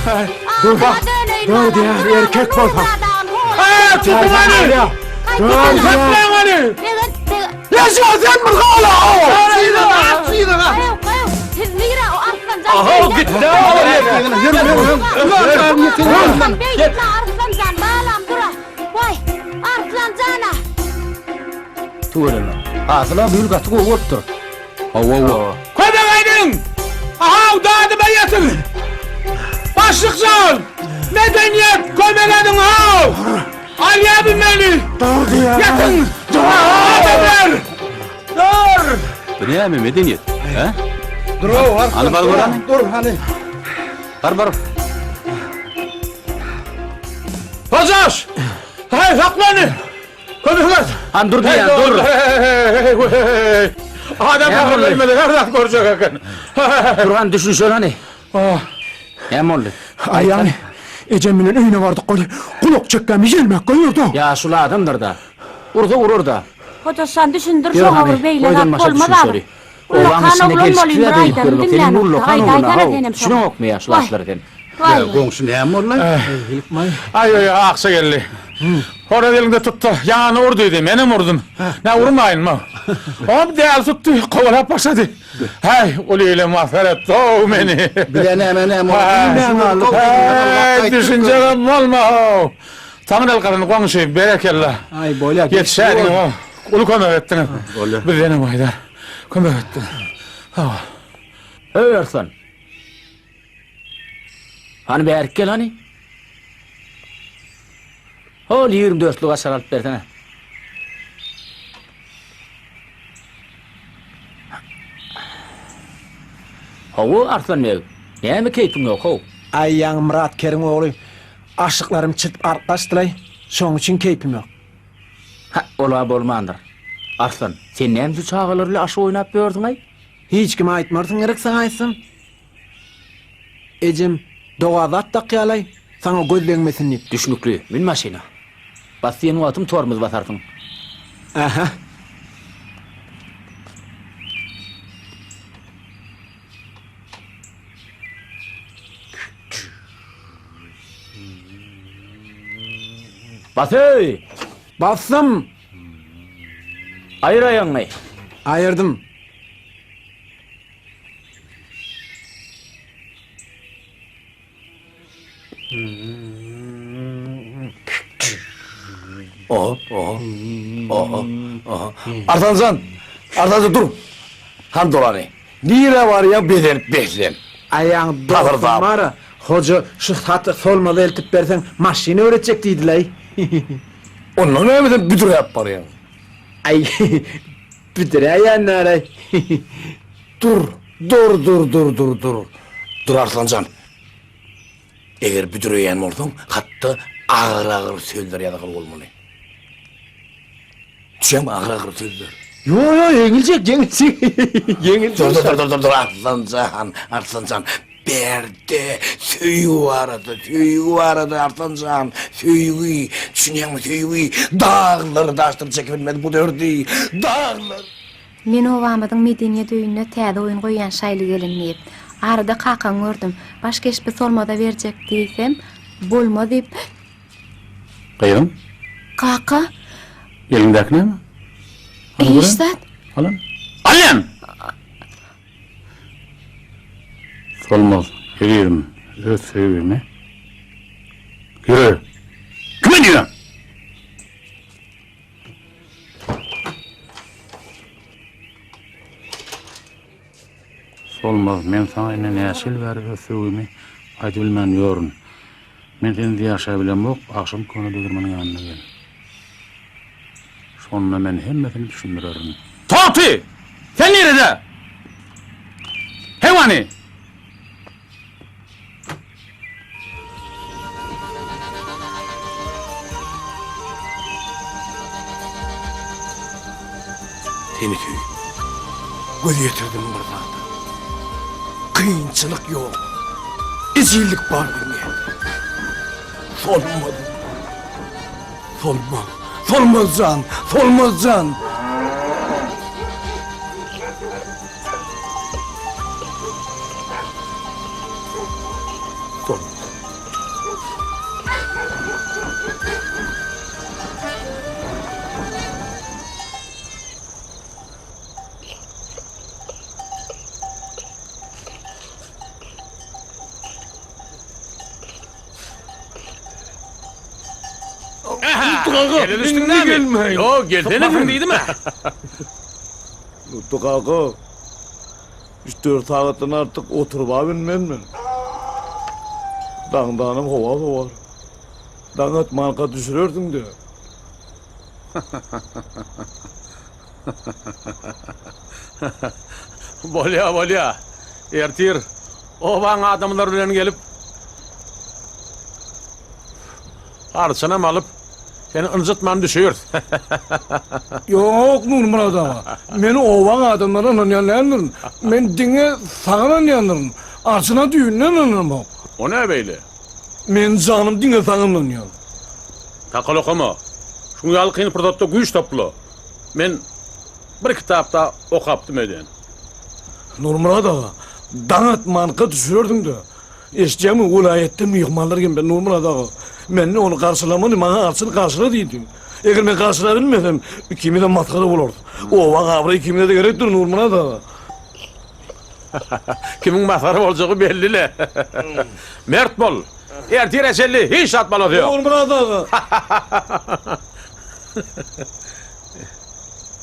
Dur Dur diýýän, erkek bolsaň. Eee, tutuň ony! Dur diýýän. Saklaň ony! Ýaşa sen bir gala! Siz nirä o Arslanjan? Aha, gitdi Arslan beýtme Arslanjan balam dura. Waý, Arslanjana. Tüweleme. Hasyl-a bu ýyl gaty gowy bolupdyr. Hawa, hawa. Kömek ediň! Ahaw, dadyma ýetiň! Başlyk jan! Medeniýet, kömek ediň, haw! Alýa bu meni! Dur diýýän. Ýetiň! Adamlar! Dur! Bu näme medeniýet? Hä? Dur, Arslan. Hany bar gör hany. Dur, hany. Bar bar. Hojaş! Hey, saklany! Kömek et! Han dur diýýän, dur. Adam Näme boldy? ölmedi, her zat görjek eken. Dur han düşünşeli hany. Näme boldy? Aý ýaňy ejem bilen öýüne bardyk weli, gulak çekgämi ýelmäk goýurdy. Ýaşuly adamdyr-da. Ursa urar-da. Hojaşjan düşündir Ýör şoňa hany, bir beýle boýdan zat başa bolmaz düşünşeli. agyr. Obaň Ullakan içinde oglan gelşiksiz bolýyn bir ýa beýdip aýdanyny görmek. Seniň diňlänokda ullakan aýdaýsana oglan-a, how. senem şoňa. Düşüneňokmy ýa şu Waý. zatlary sen? Waý. Goňşy näme boldy? Aý, aý, akja geldi. Horaz elinde tutdy, ýanyna ur diýdi, menem urdum. Nä urmaýynmy? Oňam däli tutdy, kowalap başlady. Häý, uly ile masgara etdi-ow meni. Bize näme näme boldy? Häý, düşünjegem bolma-ow. Taňryýalkasyn goňşy, berekella. Aý, bolýa. Ýetişäýdiňiz-ow. Uly kömek etdiňiz. Bolýa. Bizdenem aýdar. Kömek etdiňiz. Sag bol. Öý Arslan. Hany bärik gel hany. Hol 24 dörtlük açar alyp bersene. Hawa Arslan beg, näme keýpiň ýok how? Aý ýaňy Myrat keriň ogly aşyklarymy çirtip alyp gaçdylaý, şoň üçin keýpim ýok. Hä, ol-a bolmandyr. Arslan, sen näme şu çagalar bilen aşyk oýnap ýörsüň-aý? Hiç kime aýtmarsyň gerek saňa aýtsam. Ejem doga zat dakýalaý, saňa göz degmesin diýip. Düşnükli, mün maşyna. Bas diýen wagtym tormoz basarsyň. Ähä. Bas-eý! Basdym! Aýyr aýagyňy! Aýyrdym. Oho, oho, oho, oho. Arslanjan, Arslanjan dur. Han dolany. Nirä barýaň bezenip beslen. Aýaň dostum bara, hoja şu haty Solmaza eltip berseň maşyn öwretjek diýdilaý. Ondan näme sen büdüräp barýaň? Aý, büdüräýän dälaý. Dur, dur, dur, dur, dur, dur. Dur Arslanjan. Eger büdüreýän bolsaň, hatda agyr-agyr sözler ýazgyl bolmaly. Düşeňmi agyr-agyr sözler? Ýo, ýo, ýeňiljek, ýeňiljek. Ýeňiljek. Dur, dur, dur, dur, dur, Arslanjan, Arslanjan. Bärde söýgi barada, söýgi barada Arslanjan, söýgi, düşünýäňmi, söýgi daglary daşlary çekip bilmez bu derdi, daglar. Men obamyzyň medeniýet öýünde täze oýun goýýan Şaýly gelin diýip. Arada kakaňy gördüm. Baş keşbi Solmaza berjek diýsem, bolmaz diýip. Gyzym. Kaka. Eliňdäki näme? Hiç zat. Alan. Alýan! Solmaz, ezizim, öz söýgimi Ýöre! Kime diýýäň? Solmaz, men saňa indi näçe ýyl bäri öz söýgimi aýdybilmän ýörün. Men sensiz ýaşabilemok, agşam köne degirmeniň ýanyna gel. Şonda men hemmesini düşündirerin. Togty! Sen nirede? Hewany! Seni söýüp, göz ýetirdim bir zada. Kynçylyk ýok, ejizlik bar dünýäde. Solmaz, solmaz, solmaz jan, solmaz jan. Solmaz. Kaka, Ele düşdüň indi näme? gelmäýin. Ýok, gelsene sen diýdim-ä. Nutdy kaka, üç-dört sagatdan artyk oturyb-a bilmen men. Daňdanam howa sowar. Daň atmanka düşürersiň-dä. Bolýa, bolýa. Ertir obaň adamlary bilen gelip, arçynam alyp, seni ynjytman düşüris. Ýok, Nurmyrat aga, men obaň adamlaryna ynanýan däldirin. Men diňe saňa ynanýandyryn. Arçyna düýbünden ynanamok. O nä beýle? Men janym diňe saňa ynanýan. Takal okama. Şuň ýaly kyn pursatda güýç topla. Men bir kitapda okapdym öýdýän. Nurmyrat aga, daň atmanka düşürerdiň-dä. Eşidýäňmi, welaýatdan myhmanlar gelmeli Nurmyrat aga. Men ony garşylamaly, maňa arçyn garşyla diýdi. Eger men garşylabilmesem, ikimizem masgara bolarys. Obaň abraýy ikimize-de gerekdir, Nurmyrat aga. Kimiň masgara boljagy belli-le. Mert bol. Ertire çenli hiç zat bolasy ýok. Nurmyrat aga.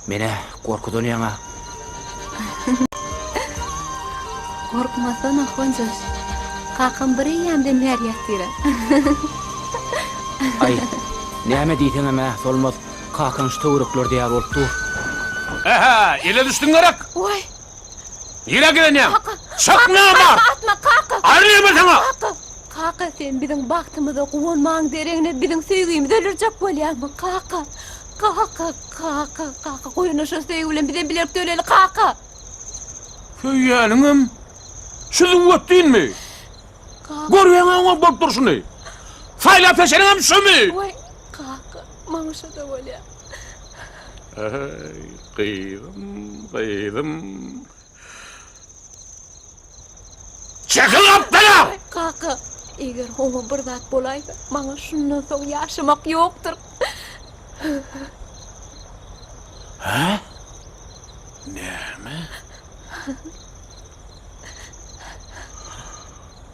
Menä gorkudan ýaňa. Gorkmasana, Honjaş. Kakam bir eýýämden bäri ýatyr-a. Aý, näme diýseňem-ä, Solmaz, kakaň şu töwereklerde ýaly bolup dur. Ähä, ele düşdüň gerek? Waý! Nirä gidenýäň? Kaka! Çyk namart! Kaka, atma, kaka! Aýryl saňa! Kaka! Kaka, sen biziň bagtymyza guwanmaň deregine biziň söýgimizi öldürjek bolýaňmy? Kaka! Kaka, kaka, kaka, goý onda şo söýgi bilen bizem bilelikde öleli, kaka! Söýýäniňem şu züwwetdinmi? Kaka. Görýäň-ä oňa bolup durşuny. Saýlap seçeniňem şumy? Waý, kaka, maňa şo-da bolýar. Eý, gyzym, gyzym. Çekil gapdala! Kaka, eger oňa bir zat bolaýsa, maňa şundan soň ýaşamak ýokdur. Hä? Näme?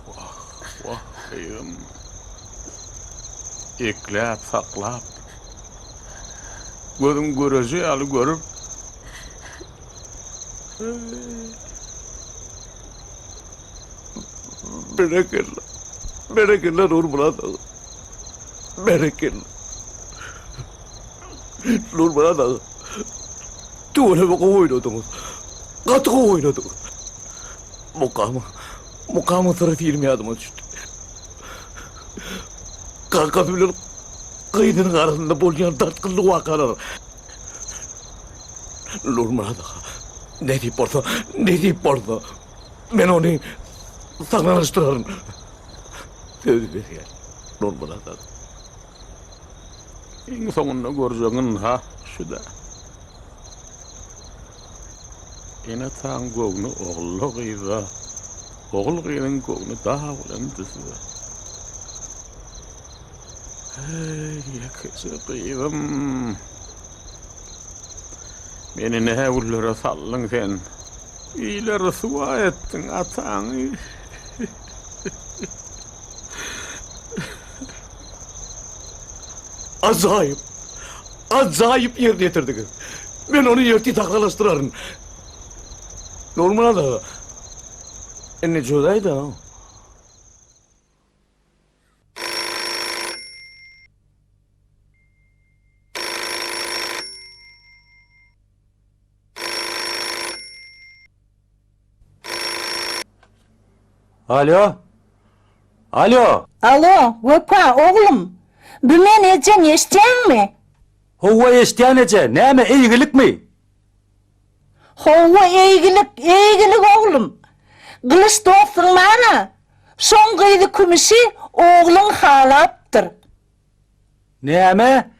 Wah, wah, gyzym. Ekläp, saklap, gözüň göreji ýaly görüp. Berekella. Berekella Nurmyrat aga. Berekella. Nurmyrat aga. Tüweleme gowy oýnadyňyz. Gaty gowy oýnadyňyz. Mukama, Mukamyň syry film ýadyma düşdi. Kakasy bilen gyzynyň arasynda bolýan dartgynly wakalar. Nurmyrat aga, nesip bolsa, nesip bolsa, men ony sagnalanyşdyraryn. Söz berýän, Nurmyrat aga. Iň soňunda görjegiň ynha şu-da. Ene-ataň göwni ogully-gyzda, ogul-gyzyň göwni dag bilen düzde. Eý, ýekeje gyzym! Meni nä günlere saldyň sen? Ile ryswa etdiň ataňy. Ajaýyp! Ajaýyp ýerine ýetirdiňiz. Men ony ertir sahnalaşdyraryn. Nurmyrat aga, indi çözäý-dä. Alo. Alo. Alo, Wepa, oglum. Bu men ejeň, eşidýäňmi? Howwa eşidýän eje, näme eýgilikmi? Howwa eýgilik, eýgilik oglum. Gylyç dostuň bar-a, şoň gyzy Kümüşi ogluň halapdyr. Näme?